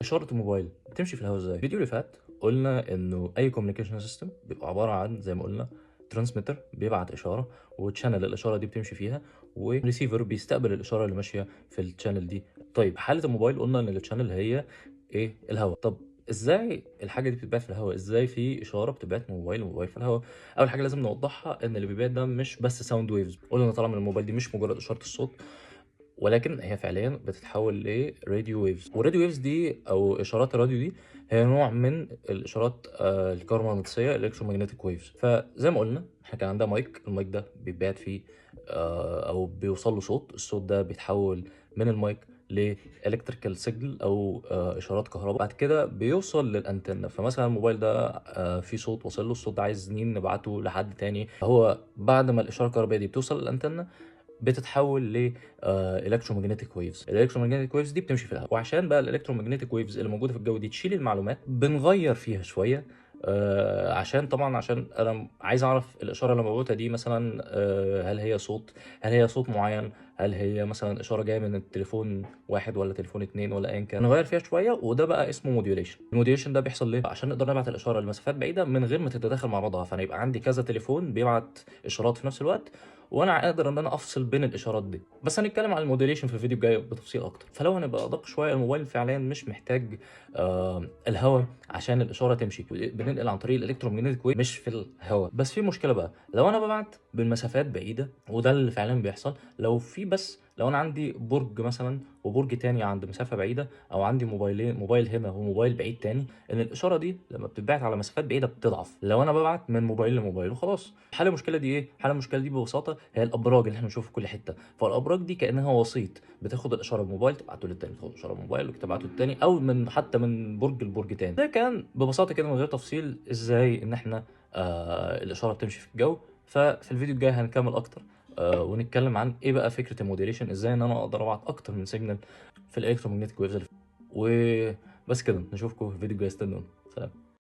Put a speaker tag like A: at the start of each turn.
A: اشارة الموبايل بتمشي في الهواء ازاي؟ الفيديو اللي فات قلنا انه اي communication system بيبقى عبارة عن، زي ما قلنا، transmitter بيبعت اشارة و channel الاشارة دي بتمشي فيها، وريسيفر بيستقبل الاشارة اللي ماشية في ال channel دي. طيب حاله الموبايل قلنا ان ال channel هي ايه؟ الهواء. طب ازاي الحاجة دي بتتبعت في الهواء؟ ازاي في اشارة بتتبعت من موبايل لموبايل في الهواء؟ اول حاجة لازم نوضحها ان اللي بيبعت ده مش بس sound waves. قلنا طالما من الموبايل دي مش مجرد اشارة الصوت، ولكن هي فعليا بتتحول ل radio waves. وال radio waves دي او اشارات الراديو دي هي نوع من الاشارات الكهرومغناطيسيه، ال electromagnetic waves. فزي ما قلنا احنا كان عندنا mic، ال mic ده بيتبعت فيه او بيوصل له صوت، الصوت ده بيتحول من المايك ل electrical signal او اشارات كهرباء، بعد كده بيوصل للانتنه. فمثلا الموبايل ده فيه صوت وصل له، الصوت ده عايزين نبعته لحد تاني، هو بعد ما الاشارة الكهربائية دي بتوصل للانتنه بتتحول ل electromagnetic waves. ال electromagnetic waves دي بتمشي في الهواء، وعشان بقى ال electromagnetic waves اللي موجودة في الجو دي تشيل المعلومات بنغير فيها شوية، عشان طبعا عشان انا عايز اعرف الاشارة اللي مبعوثه دي مثلا هل هي صوت، هل هي صوت معين، هل هي مثلا اشارة جاية من التليفون واحد ولا تليفون اتنين ولا ايا كان، نغير فيها شوية، وده بقى اسمه modulation. ال modulation ده بيحصل ليه؟ عشان نقدر نبعت الاشارة لمسافات بعيدة من غير ما تتداخل مع بعضها، فانا يبقى عندي كذا تليفون بيبعت اشارات في نفس الوقت، وانا اقدر ان انا افصل بين الاشارات دي. بس هنتكلم عن ال modulation في الفيديو الجاي بتفصيل اكتر. فلو هنبقى ادق شوية، الموبايل فعليا مش محتاج الهواء عشان الاشارة تمشي، بننقل عن طريق ال electromagnetic wave مش في الهواء. بس في مشكلة بقى لو انا ببعت بالمسافات بعيدة، وده اللي فعليا بيحصل. لو في بس لو انا عندي برج مثلا وبرج تاني عند مسافة بعيدة، او عندي موبايلين، موبايل هنا وموبايل بعيد تاني، ان الاشارة دي لما بتتبعت على مسافات بعيدة بتضعف. لو انا ببعت من موبايل لموبايل وخلاص. حل المشكلة دي ايه؟ حل المشكلة دي ببساطة هي الابراج اللي احنا بنشوفها في كل حتة. فالابراج دي كانها وسيط، بتاخد الاشارة بموبايل تبعته للتاني، تاخد الاشارة بموبايل وتبعته للتاني، او من حتى من برج لبرج تاني. ده كان ببساطة كده من غير تفصيل ازاي ان احنا الاشارة بتمشي في الجو. ففي الفيديو الجاي هنكمل اكتر ونتكلم عن ايه بقى فكرة ال modulation، ازاي ان انا اقدر ابعت اكتر من signal في ال electromagnetic waves. وبس كده، نشوفكم في الفيديو الجاي، استنونا، سلام.